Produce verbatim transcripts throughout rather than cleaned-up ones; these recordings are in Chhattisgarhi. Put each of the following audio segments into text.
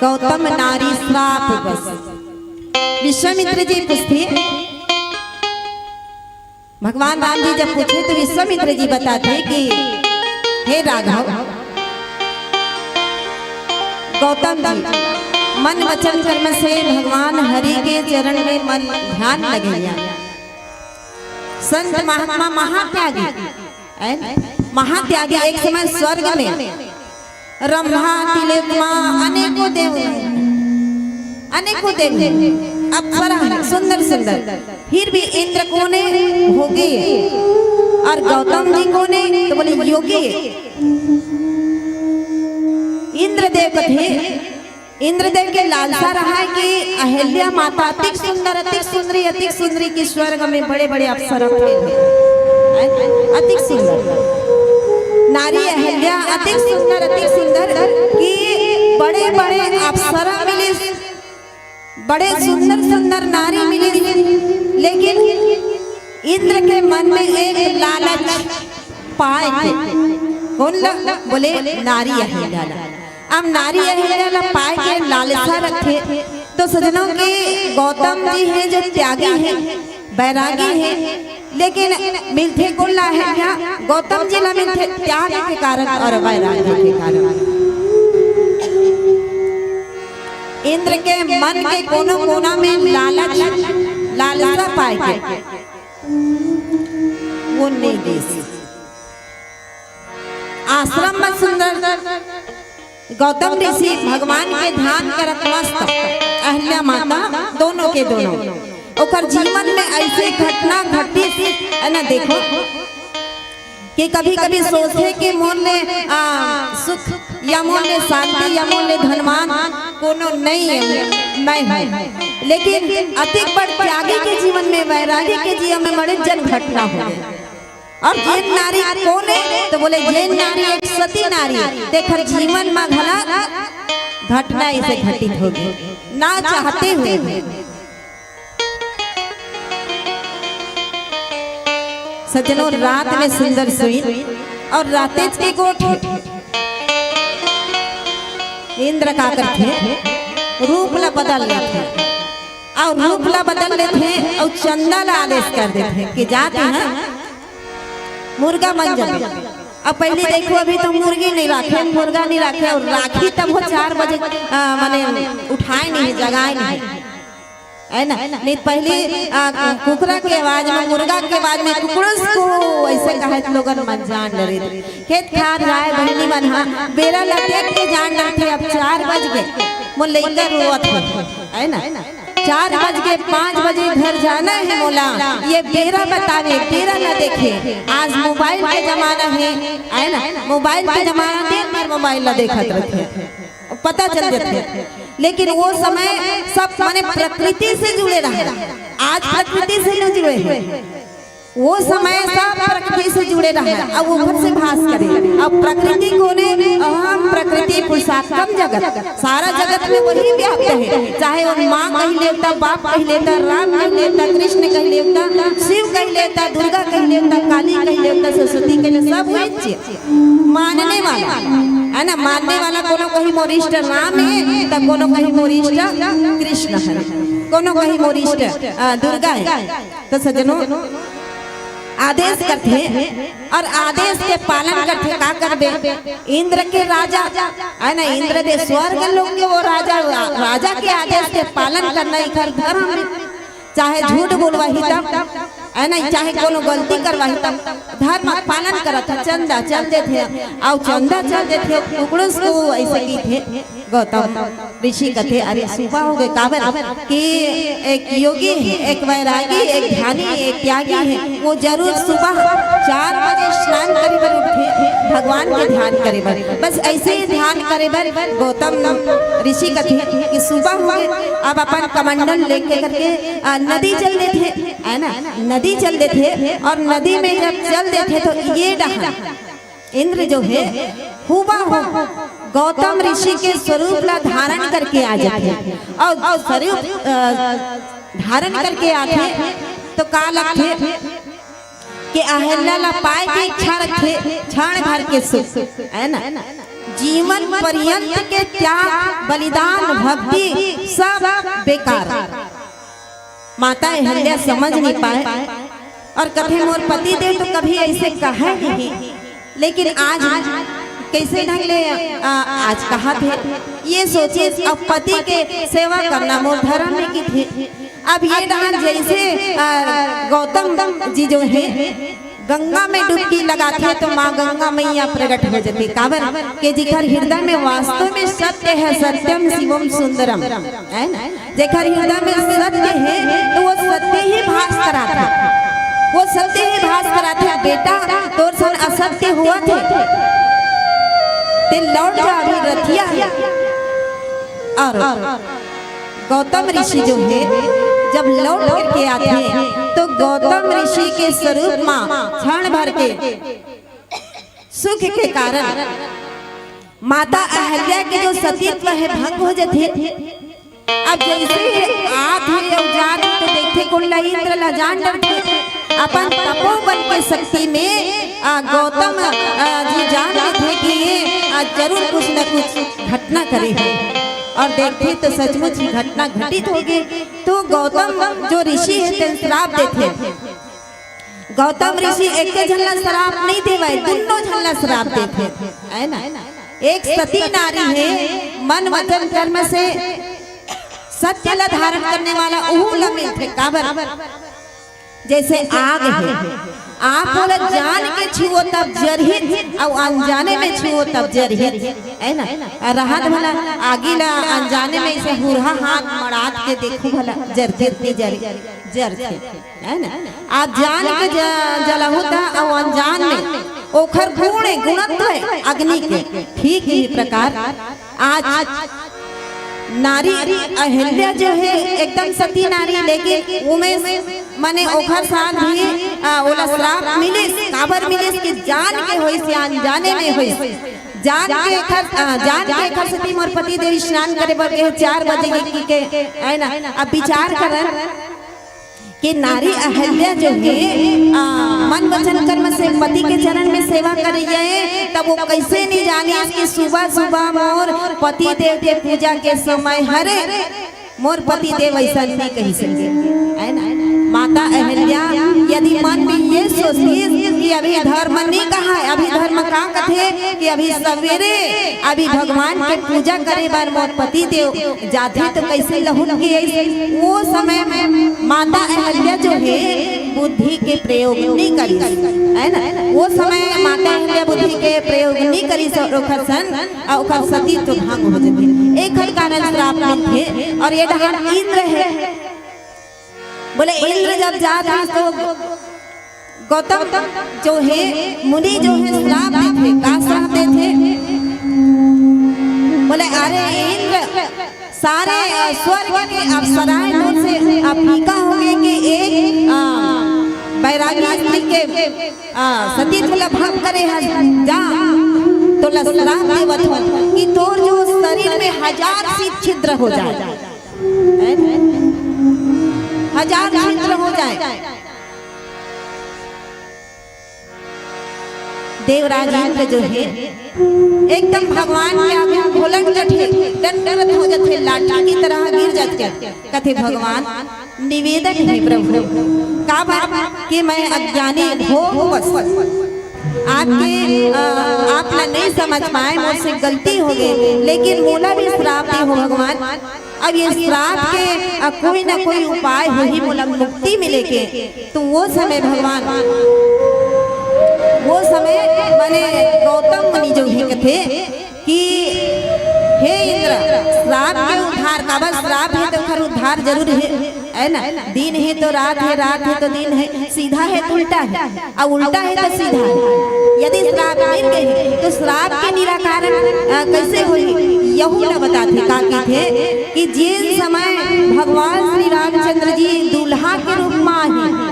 गौतम नारी श्राप बस। विश्वामित्र जी पूछथे, भगवान राम जी जब पूछे तो विश्वामित्र जी बताथे कि हे राघव, गौतम जी, मन वचन कर्म से भगवान हरि के चरण में मन ध्यान लगइया। संत महात्मा महात्यागी, है? महात्यागी एक समय स्वर्ग में रंभा, तिलोत्तमा, अनेकों देव, अनेकों देव, अप्सरा है, सुंदर सुंदर। फिर भी इंद्र कोने होगे और गौतम जी कोने, तो बोले योगी। इंद्रदेव कथे, इंद्रदेव के लालसा रहा है कि अहिल्या माता अतिक सुंदर, अतिक सुंदरी, अतिक सुंदरी कि स्वर्ग में बड़े बड़े अप्सरा फैल हैं। हैं? अतिक सुंदर नारी अहिल्या, अतिक सुंदर, अतिक सुंदर कि बड़े बड़े अप्सरा मिले, बड़े सुंदर सुंदर नारी मिले, लेकिन इंद्र के मन में एक लालच पाए के। कौन ला? बोले नारी अहिल्या ला। अब नारी अहिल्या ला पाए के लालसा रखे, तो सजनों के गौतम जी हैं जो त्यागी हैं, बैरागी हैं, लेकिन मिलथे कौन ला अहिल्या? गौतम जी ला मिलथे त्याग के कारण और वैराग्य के कारण। इंद्र के मन के कोनो कोना में लालच, लालसा पाए के वो नहीं देस। आश्रम में सुंदर गौतम ऋषि भगवान के ध्यान करत मस्त, अहिल्या माता दोनों के दोनों, ओकर जीवन में ऐसे घटना घटिस, है ना। देखो कि कभी-कभी सोचथे कि मोर ले, आ, सुख या मोर ले शांति या मोर ले धनवान कोनो नहीं है, मैं हूँ। लेकिन अतिक बड़ त्यागी के जीवन में, वैरागी के जीवन में बड़े जन घटना होगे। और जेन नारी कोने, तो बोले जेन नारी एक सती नारी, तेखर जीवन में घला घटना ऐसे घटित होगे, ना चाहते हुए। सज्जनों, रात में सुंदर सुई और रातेच के गोठ इंद्र का करथे, रूप ला बदल लेथे और रूप ला बदल लेथे और चंदा ला आदेश कर देथे कि जाते हैं मुर्गा बन जाबे। अब पहली देखो, अभी तो मुर्गी नहीं राखे, मुर्गा नहीं राखे और राखी तब वो चार बजे, आ, माने उठाए नहीं, जगाए नहीं। है ना? नहीं, पहली, आ, कुकरा के आवाज में, मुर्गा के आवाज में, "कुकड़ुस को" ऐसे कहे तो लोगन मन जान डरे। खेत खार जाए बहिनी मन हा, बेरा ला देख के जान डरथे, अब चार बज गे, मोर लइका रोवत हे, है ना? चार बज के पाँच बजे घर जाना है मोला, ये बेरा बतावे, बेरा ला देखे। आज मोबाइल के जमाना है, है ना? मोबाइल के जमाना, दिन भर मोबाइल ला देखत रथे। पता चल जाथे। लेकिन वो समय सब माने प्रकृति से जुड़े रहे, आज प्रकृति से नहीं जुड़े हैं। वो समय सब प्रकृति से जुड़े रहे, अब ऊपर से भास करे। अब प्रकृति कोने? अहम प्रकृति पुरुषार्थम जगत, सारा जगत में वही व्याप्त है। चाहे वो माँ कहि लेवता, बाप कहि लेवता, राम कहि लेवता, कृष्ण कहि लेवता, शिव कहि लेवता, दुर्गा कहि लेवता, काली कहि लेवता, सरस्वती कहि लेवता, सब वही चीज। मानने वाला, है ना, मानने वाला कोनो कहीं मोर इष्ट राम है, तो कोनो कहीं मोर इष्ट कृष्ण है, कोनो कहीं मोर इष्ट, अ, दुर्गा है। तो सज्जनों, आदेश करथे और आदेश के पालन करथे। का करबे? इंद्र के राजा, है ना, इंद्र दे स्वर्ग लोक के वो राजा, राजा के आदेश के पालन करना इकर धर्म है। चाहे झूठ बोलवाही तब, है ना, चाहे कोनो गलती करवाही, तब धर्म पालन करत हे, चंदा चल देथे, अउ चंदा चल देथे, कुकड़ों को ऐसे की थे। गौतम ऋषि कथे, "अरे, सुबह हो गए, काबर कि एक योगी हे, एक वैरागी, एक ध्यानी, एक त्यागी हे, वो जरूर सुबह चार बजे स्नान करे बर उठथे, भगवान के ध्यान करे बर।" बस ऐसे ही ध्यान करे बर गौतम ऋषि कथे कि सुबह हो गए, अब अपन कमंडल लेके करके, आ, नदी चल देथे, है ना, नदी चल देथे। और नदी में जब चल देथे तो ये डहन इंद्र जो हे, हुबहू गौतम ऋषि के स्वरूप ला धारण करके आ जाथे। और स्वरूप, अ, धारण करके आथे तो का लगथे कि अहल्या ला पाए के इच्छा रखथे, क्षण भर के सुख, है ना, जीवन पर्यंत के त्याग, बलिदान, भक्ति सब बेकार। माता अहल्या समझ नहीं पाए और कथे, "मोर पति देव तो कभी ऐसे कहे नहीं, लेकिन आज कैसे ढंग ले, आ, आज कहा थे।" ये सोचे, अब पति के सेवा करना मोर धर्म में की थे। अब ये डहन जैसे, आ, गौतम जी जो हे, गंगा में डुबकी लगाथे तो माँ गंगा मैया प्रकट हो जाथे। काबर के जिखर हृदय में वास्तव में सत्य हे, सत्यम शिवम सुंदरम, है ना? जेखर हृदय में सत्य हे, तो वो सत्य ही भास कराथे, वो सत्य ही भास कराथे। "बेटा, तोर सन असत्य हुआ थे, ते लौट जा अभी रथिया हे।" और गौतम ऋषि जो हे, जब लौट करके आथे, तो गौतम ऋषि के स्वरूप मा क्षण भर के सुख के कारण माता अहल्या के जो सतीत्व हे, भंग हो जाथे। अब जैसे ही आत हे अउ जात हे, तो देखथे कोन ला, इंद्र ला, जान डरथे। अपन तपोबल के शक्ति में, आ, गौतम, आ, जी जान लेथे कि ये, आ, जरूर कुछ न कुछ घटना करे हे। और देखथे तो सचमुच ही घटना घटित हो गई। तो गौतम जो ऋषि हे, तेन श्राप देथे। गौतम ऋषि एके झन ला श्राप नहीं देवय, दुनों झन ला श्राप देथे, है ना? एक सती नारी हे, मन वचन कर्म से सत्य ला धारण करने वाला, उहू ला मिलथे। काबर? जैसे आग हे, आप ओला जान के छुओ तब जरही, अउ अनजाने में छुओ तब जरही, है ना? रहत भला आगी ला अनजाने में इसे हुरहा हाथ मड़ात के देखू भला, जरथे कि नहीं जरथे? जरथे, है ना? आप जान के ज-, जलहू त अउ अनजान में ओखर गुण हे, गुणत्व हे अग्नि के। ठीक ही प्रकार आज नारी अहिल्या जो हे एकदम सती नारी, लेकिन उमे माने ओखर साथ भी, आ, ओला श्राप मिलिस। काबर मिलिस कि जान के होइस या अनजाने में होइस। जान के एखर, आ, जान के एखर सती मोर पति देव स्नान करे बर गे हे चार बजे के, के, है ना? अब विचार करन कि नारी अहिल्या जो हे, आ, मन वचन कर्म से पति के चरण में सेवा करइया हे, तब वो कैसे नहीं जानिस कि सुबह सुबह मोर पति देव के पूजा के समय हरे, मोर पति देव ऐसा नहीं कही सके, है ना? माता अहिल्या यदि मन में ये सोचती कि अभी धर्म नहीं कहा है, अभी धर्म का कथे कि अभी सवेरे अभी भगवान के पूजा करे बर मोर पति देव जाथे तो कैसे लहुट के आइस? वो समय में माता अहिल्या जो हे बुद्धि के प्रयोग नहीं करिस, है ना? वो समय माता अहिल्या बुद्धि के प्रयोग नहीं करिस और ओखर सन, और ओखर सतीत्व भंग हो जाथे। एखर कारण श्राप मिलथे। और ये डहर इंद्र हे, बोले इंद्र जब जात हे तो गौतम जो हे, मुनि जो हे, श्राप देथे। का श्राप देथे? बोले, "अरे इंद्र, सारे, अ, स्वर्ग के अप्सराएं तोर से, अ, फीका हो गए कि एक, अ, बैरागी स्त्री के, अ, सतीत्व ला भंग करे हस, जा, तोला श्राप देवत हूँ कि तोर जो शरीर में हजार सी छिद्र हो जाए, हजार छिद्र हो जाए।" देवराज इंद्र जो हे एकदम भगवान के आगे घोलट जथे, दंडवत हो जथे, लाठी की तरह गिर जथे। कथे, "भगवान, निवेदन हे प्रभु, काबर कि मैं अज्ञानी भोगवश, आपके, अ, आप ला नहीं समझ पाए, मोर से गलती हो गई, लेकिन मोला भी श्राप दे हो भगवान। अब ये श्राप के, अ, कोई ना कोई उपाय होही, मोला मुक्ति मिले के। तो वो समय भगवान, वो समय माने गौतम मुनि जो हे कथे कि हे इंद्र, श्राप के उद्धार, काबर श्राप हे तो ओखर उद्धार जरूर हे, है ना? दिन हे तो रात हे, रात हे तो दिन हे, सीधा हे तो उल्टा हे, अउ उल्टा हे तो सीधा हे। यदि श्राप मिल गए हे तो श्राप के निराकरण, अ, कैसे होही? यहू ला बताथे, का कथे कि जिन समय भगवान श्री रामचंद्र जी दूल्हा के रूप में आही,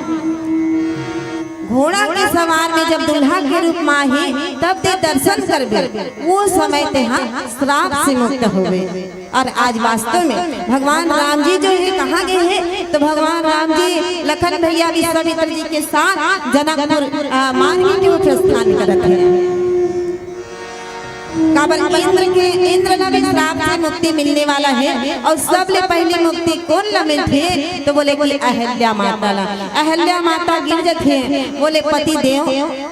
घोड़ा के सवार में जब दूल्हा के रूप में आही, तब ते दर्शन करबे, वो समय तेहा श्राप से मुक्त होबे। और आज वास्तव में भगवान राम जी जो हे कहाँ गए हे, तो भगवान राम जी लखन भैया विश्वामित्र जी के साथ जनकपुर, अ, मार्ग के वो प्रस्थान करत हे। काबर इंद्र के, इंद्र ला भी श्राप से मुक्ति मिलने वाला हे, और सबले पहली मुक्ति कोन ला मिलथे, तो बोले कि अहल्या माता ला। अहल्या माता गिर जथे, बोले पति देव,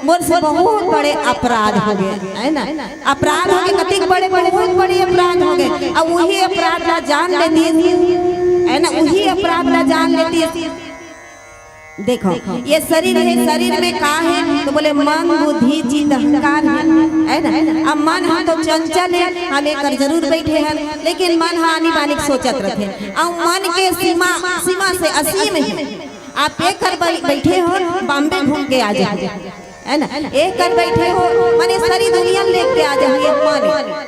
मोर से बहुत बड़े अपराध हो गए, है ना? अपराध हो गए, कतिक बड़े, बहुत बड़े अपराध हो गए। अब वही अपराध ला जान लेती, है ना, वही अपराध ला जान लेती। देखो, ये शरीर हे, शरीर में का हे, तो बोले मन, बुद्धि, चित्त, अहंकार हे, है ना? अब मन हा तो चंचल हे, हम एकर जरूर बैठे हन, लेकिन मन हा आनी बानी के सोचत रथे। अब मन के सीमा, सीमा से असीम हे। आप एक कर बै-, बैठे हो, बॉम्बे घूम के आ जाओ, है ना? एक कर बैठे हो, माने सारी दुनिया लेके आ जाओ, ये मन।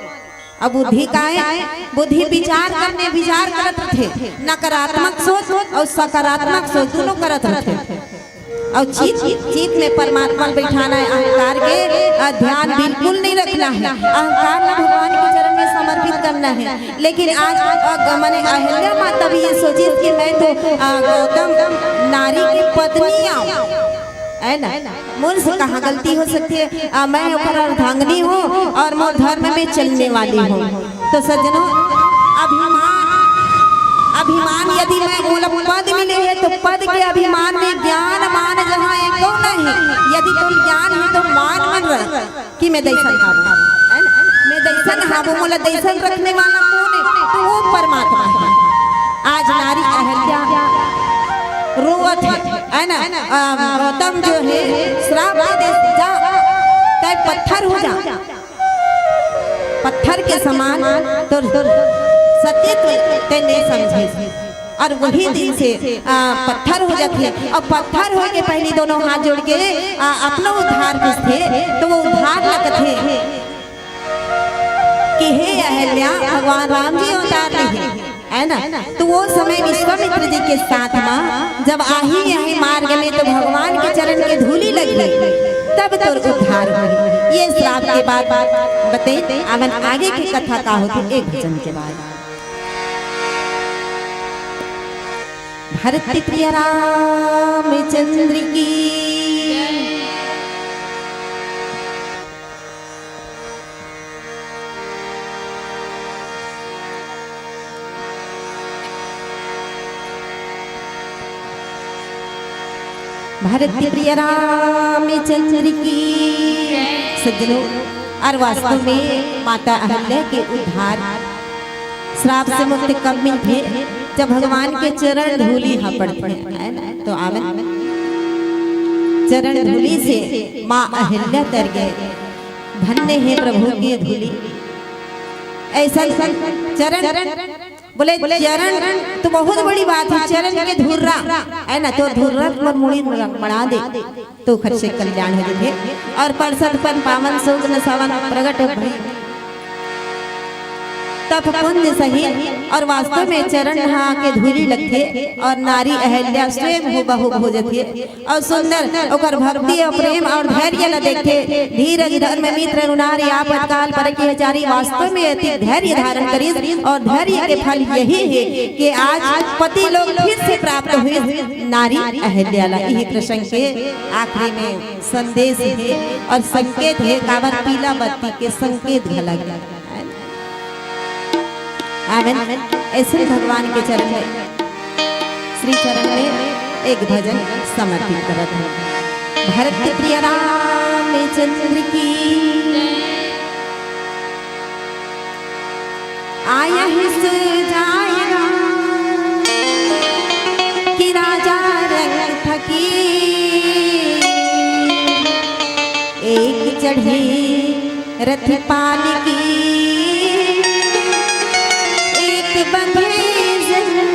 अब बुद्धि काय? बुद्धि विचार करने, विचार करत रथे, नकारात्मक सोच और सकारात्मक सोच दोनों करत रथे। और चित, चित में परमात्मा बैठाना है, अहंकार के, अ, ध्यान बिल्कुल नहीं रखना है, अहंकार ला भगवान के चरण में समर्पित करना है। लेकिन आज, अ, माने अहिल्या माता भी ये सोची कि मैं तो, अ, गौतम नारी की पत्नी आऊं, है ना? मोर से कहाँ गलती हो सकती है? आ, मैं ओकर अर्धांगिनी हूँ और मोर धर्म में चलने वाली हूँ। तो सज्जनों, अभिमान, अभिमान यदि मैं मोला पद मिले हे, तो पद के अभिमान में ज्ञान मान जहाँ एको नहीं। यदि तुम ज्ञान है तो मान मन रख कि मैं दैसन हाबू, है ना? मैं दैसन हाबू, मोला दैसन रखने वाला कौन है? तो वो परमात्मा है। आज नारी अहिल्या रोवत है, है ना? अम, गौतम जो है श्राप दे दे, जा, तय पत्थर हो जा, पत्थर के समान तोर सत्य तय नहीं समझे। और वही दिन से, आ, पत्थर हो जाथे और पत्थर होय के पहिली दोनों हाथ जोड़ के, आ, अपनो उद्धार पूछथे, तो वो उद्धार ला कथे कि हे अहिल्या, भगवान राम जी अवतार ले हे, है ना? तो वो समय विश्वामित्र जी के साथ मा जब आही, आही मार्ग में तो भगवान के चरण के धूली लगी, तब तोर उद्धार होही। ये श्राप के बाद बते, अमन आगे की कथा का होती एक भजन के बाद। भरत प्रिय रामचंद्र की। भरत प्रिय रामचंद्र की। सज्जनों, और वास्तव में माता अहिल्या के उद्धार श्राप से मुक्त कब मिलथे? जब भगवान के चरण धूली हा पड़थे, है ना? तो आवन चरण धूली से माँ अहिल्या तर गए। धन्य है प्रभु की धूली। ऐसा चरण, बोले चरण तो बहुत बड़ी बात है, चरण के धुर्रा, है ना? तो धुर्रा पर मुड़ी मड़ा दे तो ओखर से कल्याण हो जथे। और परसत पन पावन सुगन सवन प्रगट भई तप पुंज सही। और वास्तव में चरण हा के धूली लगथे और नारी अहिल्या स्वयं हूबहू हो जथे। और सुंदर ओकर भक्ति और प्रेम और धैर्य ला देखथे। धीरज धर्म मित्र अरु नारी आपत काल परखिहै चारी। वास्तव में अति धैर्य धारण करिस और धैर्य के फल यही है कि आज पति लोग फिर से प्राप्त हुई नारी अहिल्या ला। यही प्रसंग के आखिरी में संदेश है और संकेत है, काबर पीला बत्ती के संकेत घला गे। आमेन। ऐसे भगवान के चरण में, श्री चरण में एक भजन समर्पित करत है। भरत प्रिय राम चंद्र की। आया ही सुजायरा कि राजा रंग थकी, एक चढ़ी रथ पालकी, एक बंधे जंजीर।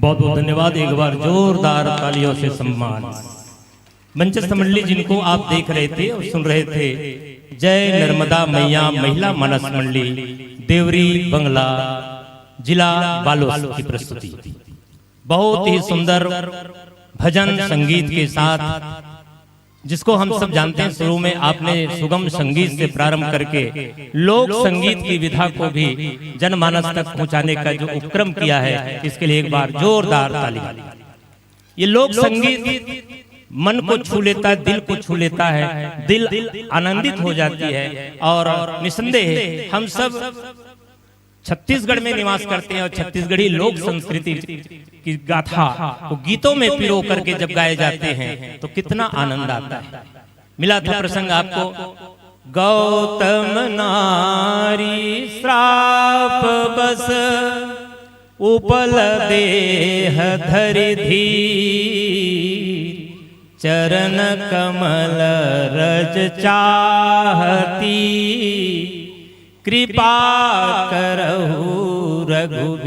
बहुत बहुत धन्यवाद। एक बार जोरदार तालियों से सम्मान। मंचस्थ मंडली जिनको आप देख रहे थे और सुन रहे थे, जय नर्मदा मैया महिला मानस मंडली, देवरी बंगला, जिला बालोद की प्रस्तुति। बहुत ही सुंदर भजन संगीत के साथ, जिसको हम सब जानते हैं, शुरू में आपने सुगम संगीत से प्रारंभ करके लोक संगीत की विधा को भी जनमानस तक पहुंचाने का जो उपक्रम किया है, इसके लिए एक बार जोरदार ताली। ये लोक संगीत मन को छू लेता है, दिल को छू लेता है, दिल आनंदित हो जाती है। और निसंदेह हम सब छत्तीसगढ़ में निवास करते हैं और छत्तीसगढ़ी लोक संस्कृति की गाथा को गीतों में पिरो करके जब गाए जाते हैं, तो कितना आनंद आता है। मिला था प्रसंग आपको, गौतम नारी श्राप बस उपल देह धरि धीर, चरण कमल रज चाहती, कृपा करहु रघुबीर।